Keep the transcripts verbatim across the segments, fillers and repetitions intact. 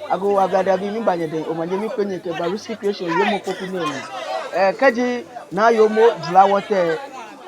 Agoo, Ablade abii, miba nyɛdɛŋ, omanye, mikpee nyɛ kɛba Risky Creation yoomo kpoku nɛɛ mli. Ɛɛ, kɛji Naa Yoomo jara wɔ tɛ,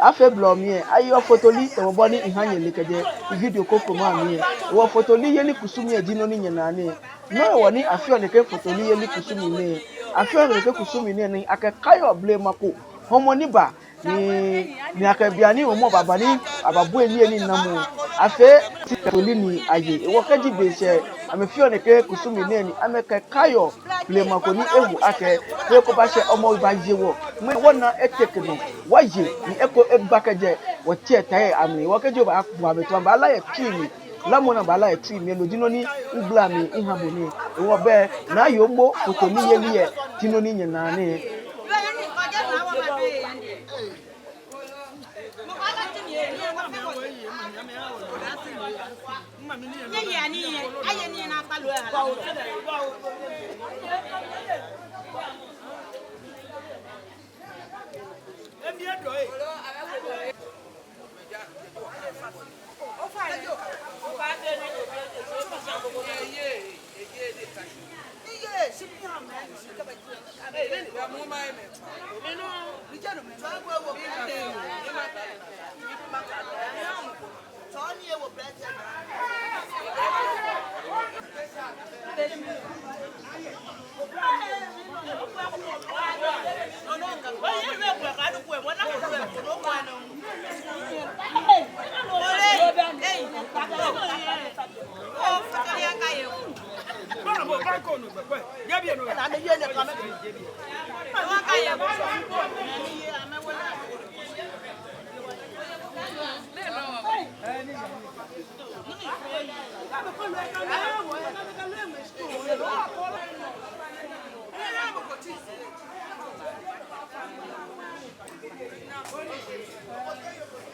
afee blɔ mli lɛ, ayeɔ fotoli tamɔ bɔ ni miha nyɛle kɛjɛ video ko ko mli lɛ. Wɔ fotoli yeli kusum lɛ ji nɔ ni nyɛnaa nɛɛ. Nɔ hewɔ ni afeɔ nɛkɛ fotoli yeli kusum nɛɛ? Afeɔ nɛkɛ kusum nɛɛ ni akɛkaiɔ blema ko hɔmɔ ni ba, ni, ni akɛ bianɛ hɔmɔ baba ni ababua niyenii anamɔ. Afee ti fotoli ni aye. Hewɔ kɛji be shɛ, amɛfeɔ nɛkɛ kusum nɛɛ ni amɛkɛkaiɔ blema ko ni eho akɛ, be ko baashɛ, hɔmɔ baaye wɔ. Mɛi, wɔna eteke nɔ, wɔye, ni eko egba kɛjɛ wɔtsɛ tai amli. Hewɔ kɛji obaabua amɛ toi, amɛbaala yɛ tsui mli. Lamɔ ni abaala yɛ tsui mli lɛ, no ji nɔ ni migbala mli miha bo nɛɛ. Hewɔ bɛ, Naa Yoomo fotoli yeli lɛ ji nɔ ni nyɛnaa nɛɛ.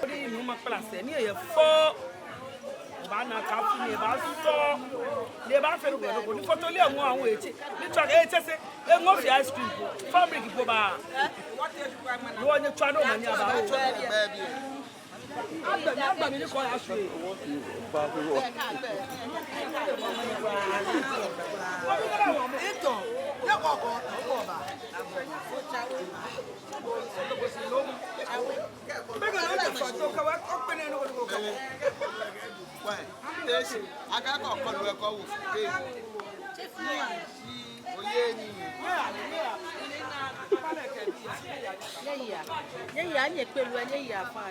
Odi nu ma kpala sɛɛ, ni eyɛ fɔ. Obaana akɛ afi ni ebaasɔ, ni ebaafee nɔ ko nɔ ko, ni fotoli lɛ ŋɔɔ awo etsɛ. Ni tsɔɔ akɛ etsɛ sɛɛ, eŋɔɔ fee ice cream ko, fabric ko ba. Ni wɔnyɛ tswa nɔ ma ni aba. Agba mi, agba mi ni kɔ ya shwie. Ito, ya kɔ kɔ, kɔ ba. Akakɔ kɔlu lɛ kɔ wo. Nyɛyea, nyɛyea, nyɛkpelua, nyɛyea faa.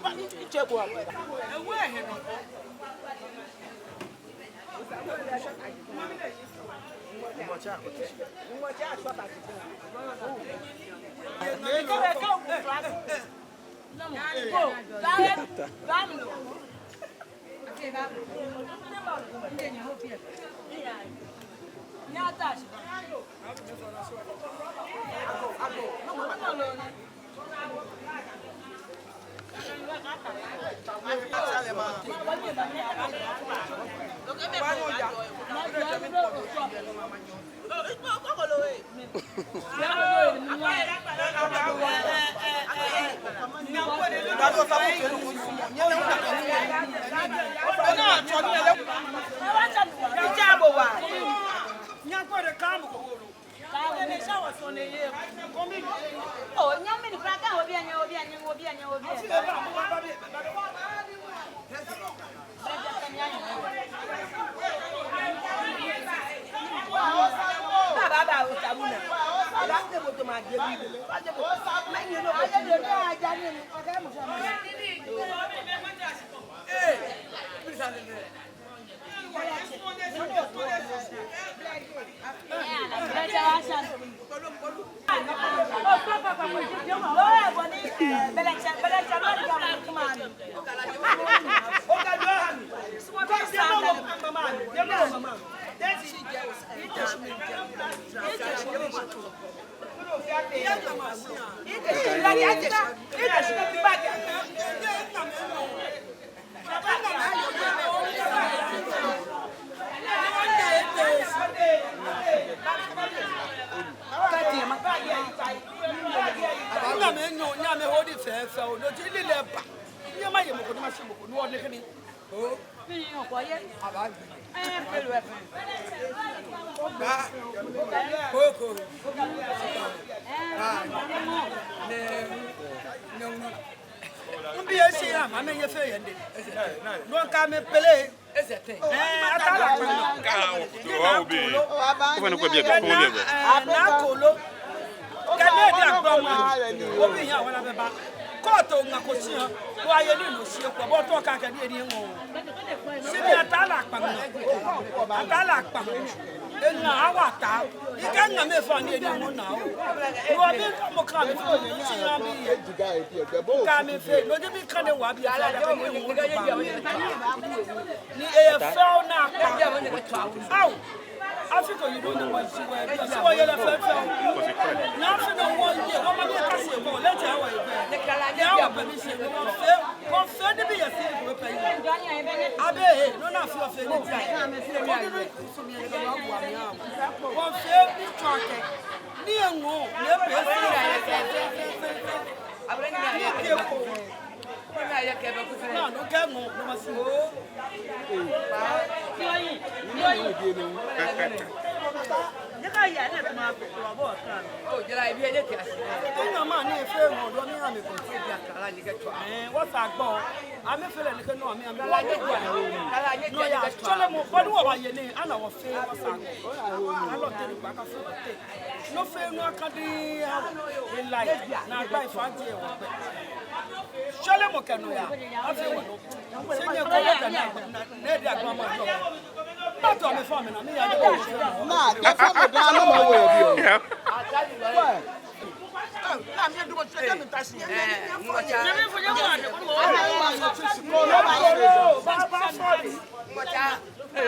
Nyɛmaa ye mɔ ko ni mashi mɔ ko ni wɔnɛkɛ ni. Aba. Koko. Ah. Ne. Ne. Mbi esi ya, mame ye fe yende. No ka me pele. Eh, atala kpamɔ. Kaa, o, o, o, bi. O fɛnɛ ko bi, bi, ko bi, bi. Eh, na kolo. Kɛ ni edi agbamɔ. Obi ya wala bɛ ba. Kɔɔto ŋa ko shi ya. Wa ye ni no shi ko. Bo to ka kɛ ni edi ŋɔ. Shi ni atala kpamɔ. Atala kpamɔ. Eŋa awa ta. Ika ŋa me fa ni edi ŋɔ na o. Wa bi ka mo ka mi shi ya bi ye. Ka mi fe. No je mi ka ne wa bi ya. Ni eye fɛo na kpa. Ao. Afi ko yi do ni wɔji wɔ bi. Si wɔye lɛ fɛfɛo. Na afi no wɔye. Wɔma bi ka se ko. Lɛ ja wɔ ye. Ya wɔ pɛ mi se. Wɔfee. Wɔfee ni bi ye si ko pɛ yi. Abe he. No na fi wɔfee ni ja. Wɔfee ni tsɔ akɛ. Ni eŋɔ. Ni ebe. Ni ke ko. Nɔ fɛɛ nɔ akadi awo, elai, naagba efa je wɔ gbɛ. Shɔlemɔ kɛ nɔyaa, afee wɔ nɔ. Sɛ nyɛ kɔ wɔ kɛ naagba, na, na edi agbamɔ yɔɔ. Mba tɔ mi fɔ mi na, mi ya de. Na, kɛ fɔ mi daa, na ma wɔ yɛ bi o. Why? Na mi du mo tse mi ta si. Eh, mo cha. Mo cha. Ni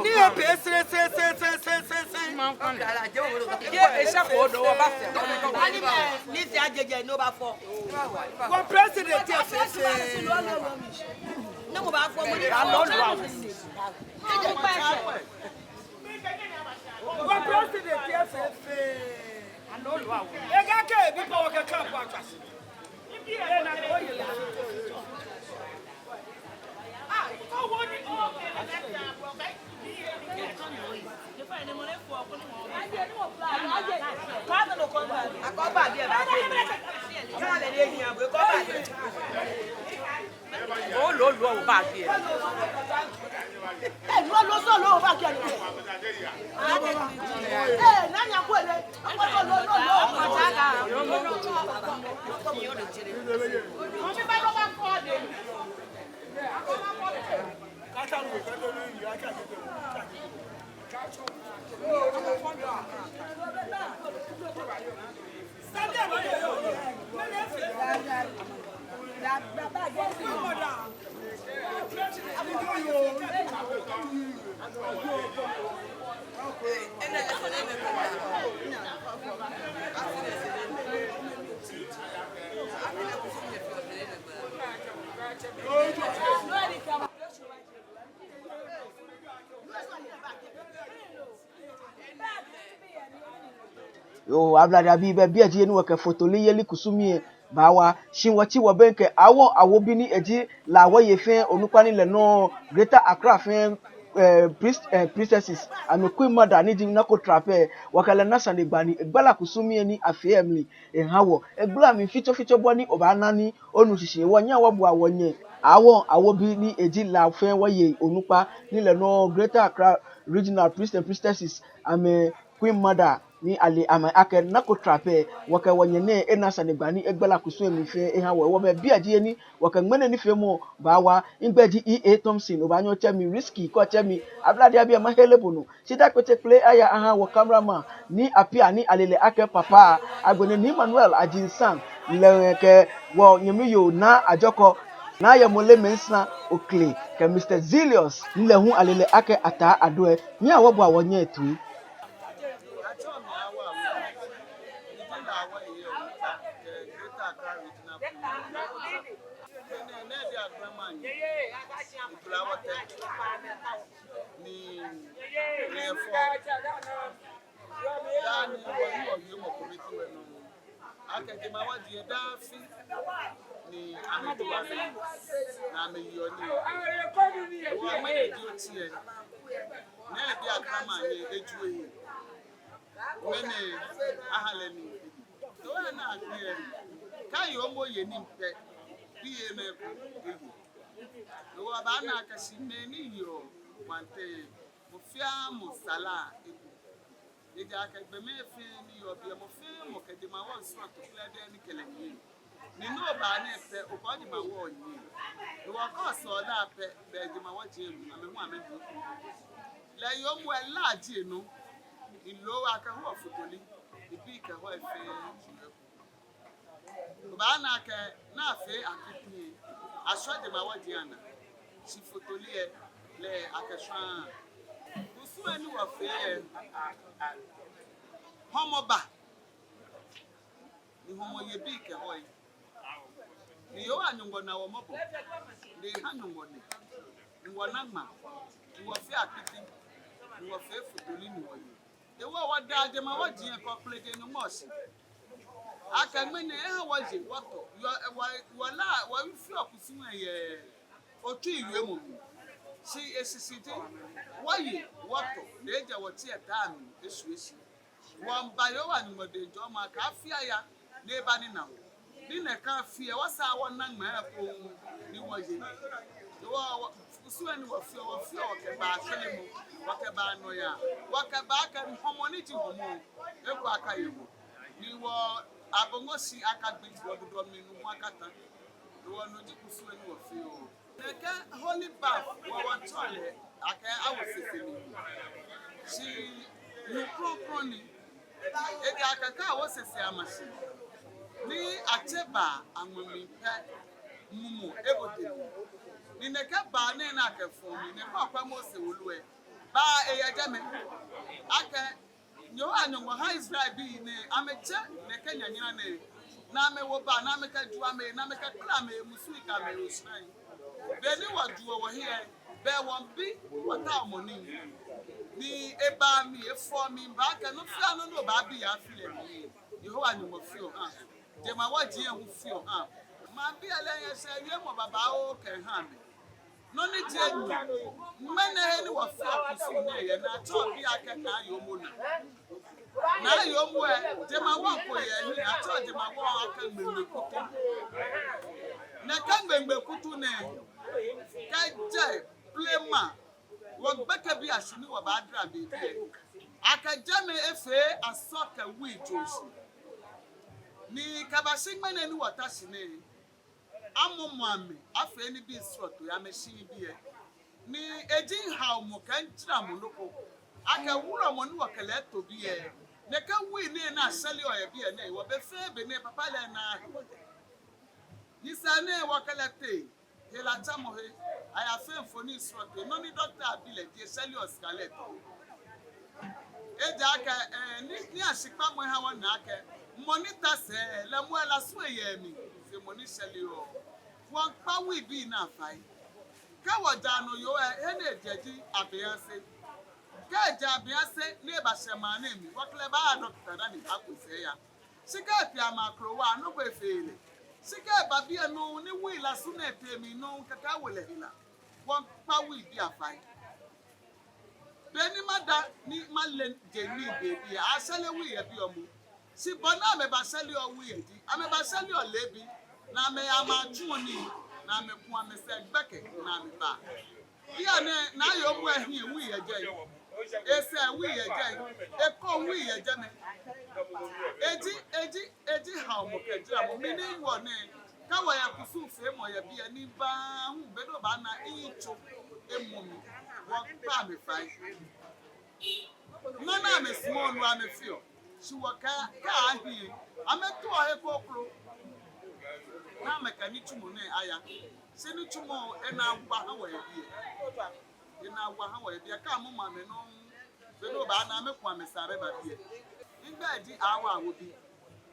ebe sere, sere, sere. Ye esha ko do wa ba fɔ. Ni si ajeje no ba fɔ. Wɔ president yɛ fɛfɛo. Ne mo ba fɔ mo ni. Wɔ president yɛ fɛfɛo. Ega kɛ bi ko kɛ kan pa twa si. Ee, lolo, lolo, o bag yɛ. Ee, lolo, lolo, o bag yɛ. Ee, nani akwɛ lɛ? Yoo, Ablade abii, bɛ biɛ ji he ni wɔkɛ fotoliyeli kusum lɛ baawa. Shi wɔtsi wɔbɛŋkɛ Awo, Awo bi ni eji La wɔyei fɛɛ onukpa ni le nɔ Greater Accra fɛɛ, eh, priest, eh, priestesses, amɛ Queen Mother ni ji Nako Trape, wɔkɛ lɛ na sanegbaa ni egbala kusum lɛ ni afee lɛ mli eha wɔ. Egbala mli fitsofitso bɔ ni obaana ni onu shishi. Wɔnyɛŋ wɔbua wɔnyɛ Awo, Awo bi ni eji La fɛɛ wɔyei onukpa ni le nɔ Greater Accra Regional Priest and Priestesses, amɛ Queen Mother ni ale amɛ akɛ Nako Trape, wɔkɛ wɔnyɛ nɛɛ ena sanegbaa ni egbala kusum lɛ mli fɛɛ eha wɔ. Wɔbɛ biɛ ji he ni wɔkɛ ŋmɛnɛ nifeemɔ baawa. Migbɛi ji E A Thompson, obaanyɛ otsɛ mi Risky, kɛ otsɛ mi Ablade abii lɛ mahere bo nɔ. Shidaa kpeteŋkpele aya aha wɔ cameraman ni apia ni ale lɛ akɛ Papa, agbɛnɛ Nii Emmanuel Adjinsan, lɛ kɛ wɔnyɛmi yoo Naa Ajɔkɔ, Naa Yɛmɔle Mensah Okle, kɛ Mister Zilius, ni lɛ hu ale lɛ akɛ Ataa Adoe. Nyɛhaa wɔboa wɔnyɛ toi. Jemawɔji lɛ daa afi ni amɛjieɔ nii, ni amɛyeɔ nii. Hewɔ ŋmɛnɛ ji oti lɛ, nɛɛ biɛ Akraman lɛ eju ehe. Ŋmɛnɛ aha lɛ nii. Hewɔ ana akɛ, kɛ yoomo ye nii pɛ, biɛ nɛɛ eko eye. Hewɔ abaana akɛ shi mɛi ni yeɔ Wanten, mɔ fɛɛ mɔ sala eko. Ejaakɛ gbɔmɛi fɛɛ ni yɔɔ biɛ, mɔ fɛɛ mɔ kɛ jemawɔŋ srɔto krɛdɛɛ ni kɛ lɛ nyiɛ. Ni no ba nɛɛ pɛ, okɔ jemawɔŋ nyiɛ. Hewɔ kɛ osɔle pɛ, bɛ jemawɔji lɛ, amɛ hu amɛnu. Lɛ yoomo lɛ La ji enɔ. Ni loo akɛhoɔ fotoli, ni bii kɛ hɔi fɛɛ ji eko. Obaana akɛ, ni afee akitiŋ, ashɔ jemawɔji lɛ anaa, shi fotoli lɛ, lɛ akɛshwaaa. Kusum lɛ ni wɔfee lɛ, hɔmɔ ba, ni hɔmɔ ye bii kɛ hɔi. Ni Yehowa Nyɔŋmɔ na wɔ mɔbɔ, ni eha Nyɔŋmɔ nɛ, ni wɔna ŋmaa, ni wɔfee akitiŋ, ni wɔfee fotoli ni wɔye. Hewɔ wɔda jemawɔji lɛ kɛ Ofe Nyɔŋmɔ shi. Akɛ ŋmɛnɛ eha wɔye wɔtɔ. Yɔ, wɔ, wɔ La, wɔfeɔ kusum lɛ yɛ otsui wiemɔ mli. Shi eshishi ji, wɔye wɔtɔ, ni ejɛ wɔtsɛ ta mli, eshwie shi. Wɔmiiba Yehowa Nyɔŋmɔ dɛŋ jɔɔmɔ akɛ afi aya, ni eba nina wɔ. Ni nɛkɛ afi lɛ, wɔsaa wɔna ŋmaa ekoŋŋ ni wɔye. Ni wɔ, wɔ, kusum lɛ ni wɔfeɔ, wɔfeɔ wɔkɛbaa shwelemɔ, wɔkɛbaa nɔyaa, wɔkɛbaa kɛ hɔmɔ ni ji hɔmɔ, eko akaye wɔ. Ni wɔ abɔŋɔ shi akagbi, wɔ dudu mli nu hu akata. Ni wɔ no ji kusum lɛ ni wɔfeɔ. Nɛkɛ holy bath, wɔ, wɔtsɛɔ lɛ akɛ awo sese ni. Shi nu krɔŋkrɔŋ ni. Ejaakɛ kɛ awo sese ama shi, ni atsɛ baa aŋmɛ mli pɛ, mumɔ ebote mli. Ni nɛkɛ baa nɛɛ ni akɛfɔɔ mli, nɛkɛ Ofe Mose wolo lɛ, baa lɛ yɛ jɛmɛ. Akɛ Yehowa Nyɔŋmɔ ha Israelbii nɛɛ, amɛtsɛ nɛkɛ nyanyara nɛɛ, ni amɛwo baa, ni amɛkɛju amɛhe, ni amɛkɛkpala amɛhe musui kɛ amɛhe oshinai. Be ni wɔjuɔ wɔhe lɛ, bɛ wɔmiibi wɔtaomɔ nii. Ni ebaa mli, efɔɔ mli, ebaa akɛ nɔ fɛɛ nɔ ni obaabi yɛ afi lɛ mli, Yehowa Nyɔŋmɔ feɔ ha. Jemawɔji lɛ hu feɔ ha. Maŋbii lɛ yɛ sɛɛ wiemɔ babaoo kɛha amɛ. Nɔ ni ji enyɔ, ŋmɛnɛ he ni wɔfeɔ kusum nɛɛ yɛ, ni atsɛɔ biɛ akɛ Naa Yoomo naa. Naa Yoomo lɛ, jemawɔŋ ko yɛ he ni atsɛɔ jemawɔŋ akɛ Ŋmeŋme Kutu. Nɛkɛ Ŋmeŋme Kutu nɛɛ, kɛjɛ blema, wɔgbekɛbiiashi ni wɔbadara be biɛ, akɛ jɛmɛ efee asɔ kɛ wui jɔɔshi. Ni kɛbashi ŋmɛnɛ ni wɔta shi nɛɛ, amɔmɔ amɛ, afee nibii srɔtoi, amɛshi nibii lɛ. Ni eji haomɔ kɛ jaramɔ nɔ ko. Akɛ wulɔmɔ ni wɔkɛ lɛ to biɛ, nɛkɛ wui nɛɛ ni ashɛleɔ yɛ biɛ nɛɛ, wɔ be fɛɛ be nɛɛ papa lɛ naa. Nyɛsɛɛ nɛɛ wɔkɛ lɛ tee helatsamɔhe, ayafee mfoniri srɔtoi, nɔ ni dɔkta bi lɛ ji eshɛleɔ sika lɛ too. Ejaakɛ, eh, ni, ni ashikpamɔ ha wɔna akɛ, mɔ ni ta sɛɛ, lɛ moŋ elasu eyɛ mli fe mɔ ni shɛleɔ. Wɔmiikpa wuibii nɛɛ fai. Kɛ wɔjaa nɔ yoo lɛ, he ni ejɛ ji Abɛyase. Kɛ ejɛ Abɛyase ni ebashɛ maŋ nɛɛ mli, wɔkɛ lɛ baaha dɔkta dani akɔ esɛɛ aya. Shi kɛ etee Amakrowa, nɔ ko efeee lɛ. Shi kɛ eba biɛ nɔŋŋ ni wui lasu nɛɛ tee mli nɔŋŋ, kɛkɛ awo lɛ hela. Wɔmiikpa wuibii fai. Be ni mada ni male je ni be biɛ, ashɛleee wui yɛ biɛ momo. Shi bɔ ni amɛbashɛleɔ wui lɛ ji, amɛbashɛleɔ leebi, ni amɛyaa amɛyatsuɔ nii, ni amɛkuɔ amɛsɛɛ gbɛkɛ, ni amɛbaa. Bianɛ Naa Yoomo lɛ hiɛ wui yɛ jɛi, esɛɛ wui yɛ jɛi, ekɔŋ wui yɛ jɛmɛ. Eji, eji, eji haomɔ kɛ jaramɔ. Mi ni wɔnɛ, kɛ wɔyɛ kusumfeemɔ yɛ biɛ ni baahu be ni obaana eyitso emɔ mi, wɔmiikpa amɛ fai. Nɔ ni amɛsumɔɔ nɔ amɛfeɔ. Shi wɔkɛɛ, kɛ ahiɛ, amɛtoɔ he kroko. Ni amɛkɛ nitsumɔ nɛɛ aya. Shi nitsumɔ lɛ, enaa wa ha wɔ yɛ biɛ. Enaa wa ha wɔ yɛ biɛ. Kɛ amɔmɔ amɛ nɔŋŋ, be ni obaana amɛkuɔ amɛsɛɛ amɛba biɛ. Migbɛi ji Awo Awobi.